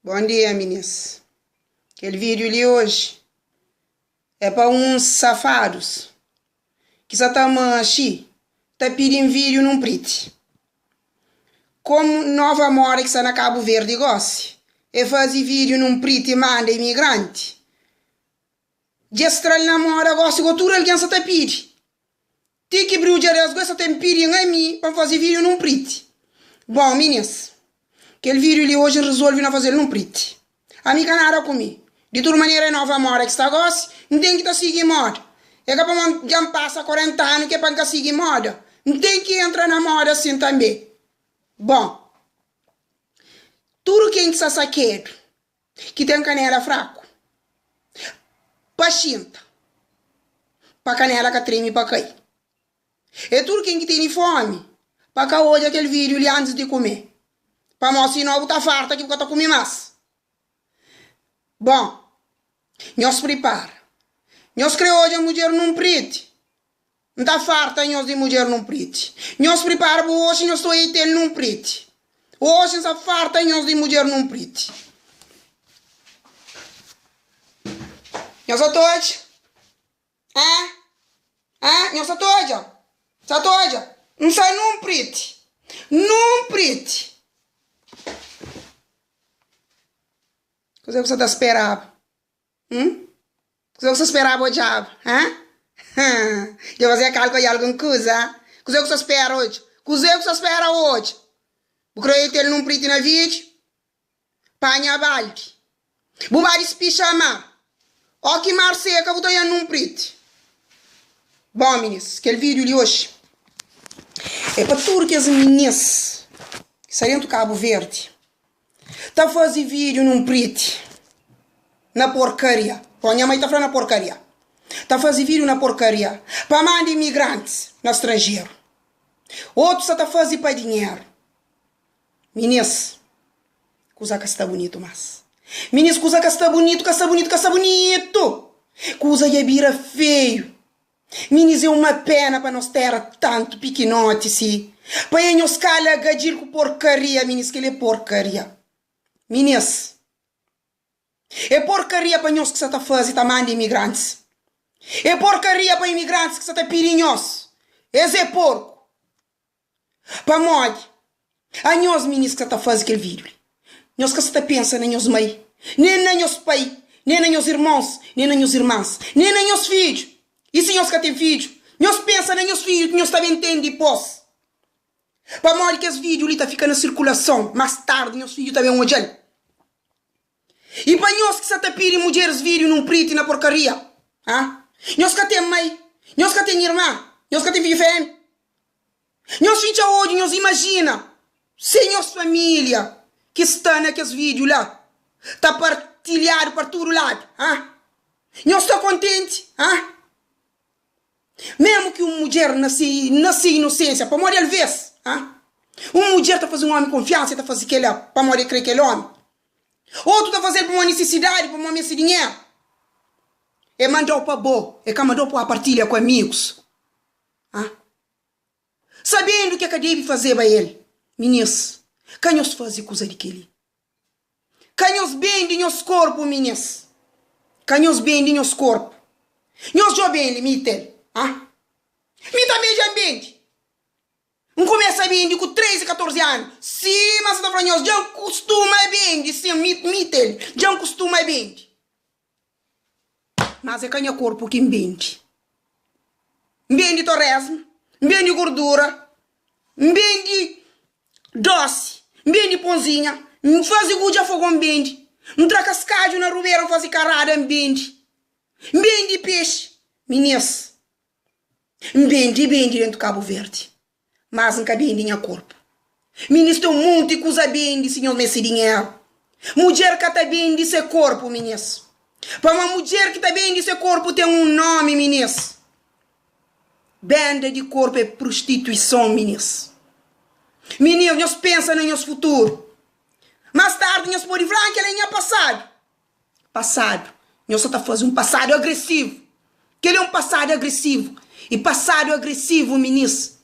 Bom dia minis. Kel vídeo li oji é pa uns safadus ki sa ta maxi ta pidi-m vídeo nunpriti. Komu nova moda ki sta na Kabu Verdi gosi é fazi vídeo nunpriti manda imigranti, dja es tra-l na moda gosi go tudu algen sa ta pidi. Ti ki briu dja des go es sa ta pidi-m ami pa N fazi vídeo nunpriti. Bon minis, kel vídeo li oji N rizolvi na faze-l nunpriti. Ami ka nada ku mi. Di tudu manera é nova moda ki sta gosi, N ten ki ta sigi moda. É ka pamodi dja N pasa 40 anu ki é pa N ka sigi moda. N ten ki entra na moda sin tanbe. Bon, tudu ken ki sta sakedu, ki ten kanela fraku, pa xinta, pa kanela ka treme pa kai. É tudu ken ki tene fomi pa ka odja kel vídiu li antis di kume, pamodi sinau bu ta farta ki bu ka ta kume más. Bon, nhos pripara. Nhos krê odja mudjer nunpriti? N ta farta nhos di mudjer nunpriti. Nhos pripara bu oxi nhos ta oja tel nunpriti. Oxi N sta farta nhos di mudjer nunpriti. Nhos sa ta odja? Hã? Hã? Nhos sa ta odja? Sa ta odja? N sa nunpriti. Nunpriti. Kuzê ku sa ta speraba? Hum? Kuzê ku sa speraba odjaba? Hã? Hã? Dja fazia kalku odja algun kuza? Kuzê ku sa spera odja? Kuzê ku sa spera odja? Bu krê tel nunpriti na vídiu? Panha baldi. Bu ba dispixa mar. Ó ki mar seka bu ta oja nunpriti. Bon minis, kel vídiu li oxi é pa tudu kes minis ki sta dentu Kabu Verdi ta faze vídiu nunpriti na porkaria. Bon, nha mai ta fla na porkaria. Ta faze vídiu na porkaria pa manda imigrantis na stranjeru. Otus sa ta faze pa dinheru. Minis, kuza ka sta bunitu mas. Minis, kuza ka sta bunitu, ka sta bunitu, ka sta bunitu! Kuza dja bira feiu. Minis, é uma pena pa nos tera tantu pikinoti si. Pa e nhos kala gadjil ku porkaria, minis, kel é porkaria. Minis, é porkaria pa nhos ki sa ta faze ta manda imigrantis. É porkaria pa imigrantis ki sa ta pidi nhos. Es é porku. Pamodi anhos minis ki sa ta faze kel vídiu li, nhos ka sa ta pensa na nhos mai, nen na nhos pai, nen na nhos irmons, nen na nhos irmans, nen na nhos fidju. I si nhos ka ten fidju, nhos pensa na nhos fidju ki nhos ta ben ten dipôs. Pamodi kes vídiu li ta fika na sirkulason, más tardi nhos fidju ta ben odja-l. I pa nhos ki sa ta pidi mudjeris vídiu nunpriti na porkaria, ha? Nhos ka ten mai, nhos ka ten irma, nhos ka ten fidju fémia? Nhos fitxa odju nhos imajina se nhos familia ki sta na kes video la ta partilhadu pa tudu ladu ha nhos sta kontenti ha memu ki un mudjer na se na se inosensia pamodi alves ha un mudjer ta faze un omi konfiansa el ta faze kela pamodi el kre kel omi otu ta fazel pamodi nisisidadi pamodi meste dinheru e mandau pa bo e ka mandau pa partilha ku amigus Ha? Sabendu ki e ka debe fazeba el. Minis, ka nhos faze kuza di kel-li. Ka nhos bende nhos korpu, minis. Ka nhos bende nhos korpu. Nhos djobe-m li, mi tel. Ha? Mi tanbe dja N bende. N kumesa bende ku 13, 14 anu. Sima N sa ta fla nhos, dja N kustuma bende, sin, mi, mi tel. Dja N kustuma bende. Mas é ka nha korpu ki N bende. N bende toresma, N bende gordura, N bende dosi, N bende ponzinha, N faze gudja fogon N bende, N tra kaskadju na rubera N faze karada N bende, N bende pexi. Minis, N bende, bende dentu Kabu Verdi. Mas N ka bende nha korpu. Minis ten un monti kuza bende si nhos meste dinheru. Mudjer ka ta bende se korpu, minis. Pamodi mudjer ki ta bende se korpu ten un nomi, minis. Benda di korpu é prostituison, minis. Minis, nhos pensa na nhos futuru. Mas tardi nhos pode fla, ah, kel-la é nha pasadu. Pasadu. Nhos sa ta faze un pasadu agresivu. Kel-li é un pasadu agresivu. I pasadu agresivu, minis,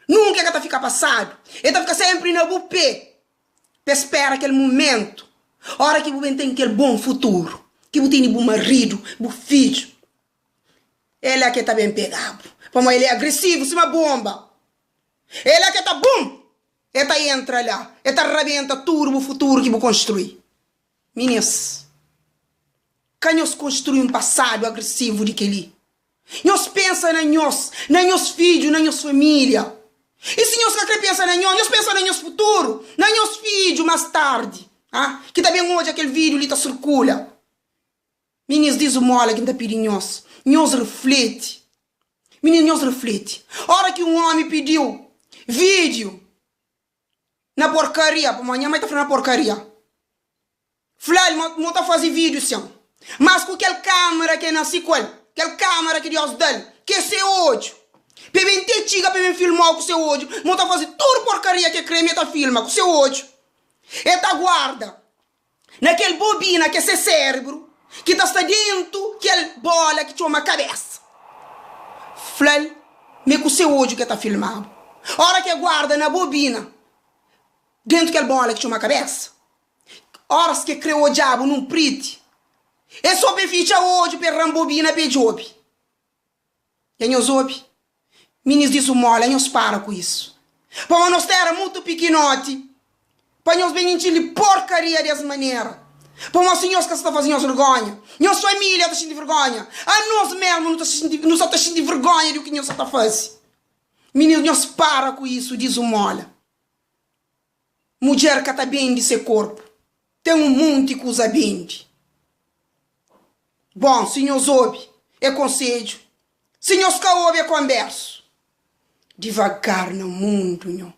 nunka e ka ta fika pasadu. E ta fika sénpri na bu pé, pa e spera kel mumentu. Ora ki bu ben ten kel bon futuru, ki bu tene bu maridu, bu fidju, el la ke ta ben pega-bu, pamodi el é agresivu sima bonba. El la ke ta bum! El ta entra la, el ta rabenta tudu bu futuru ki bu konstrui. Minis, ka nhos konstrui un pasadu agresivu di kel-li. Nhos pensa na nhos, na nhos fidju, na nhos família. I si nhos ka krê pensa na nhos, nhos pensa na nhos futuru, na nhos fidju más tardi, ah, ki ta ben odja kel vídiu li ta sirkula. Minis, dizumóla ki N ta pidi nhos, nhos rifleti. Minis, nhos rifleti. Óra ki un ómi pidi-u vídiu na porkaria, pamodi nha mai ta fla na porkaria, Fla-l ma mo ta faze vídiu sin, mas ku kel kámera ke nase ku el, kel kámera ki Deus da-l, ki é se odju. Pa e ben te txiga pa e ben filma-u ku se odju, mo ta faze tudu porkaria ke kre, ma e ta filma ku se odju. E ta guarda na kel bobina ki é se sérebru, ki ta sta dentu kel bóla ki txoma kabésa. Fla-l ma é ku se odju ke ta filma-bu. Óra ke guarda na bobina dentu kel bóla ki txoma kabésa, Óras ki e krê odja-bu nun priti, é sô pa e fitxa odju pa e ranbobina pa e djobe. Dja nhos obi? Minis di Zumola, nhos para ku isu. Pamodi nos téra mutu pikinoti pa nhos ben intxi-l di porkaria di es manera. Pamodi si nhos ka sta ta faze nhos vergónha, nhos família ta xinti vergónha, anos mésmu nu ta xinti, nu sa ta xinti vergónha di u ki nhos sa ta faze. Minis, nhos para ku isu di Zumola. Mudjer ka ta bende se korpu. Ten un monti kuza bende. Bon, si nhos obi, é konsedju. Si nhos ka obi, é konbersu. Divagar na mundu, nho.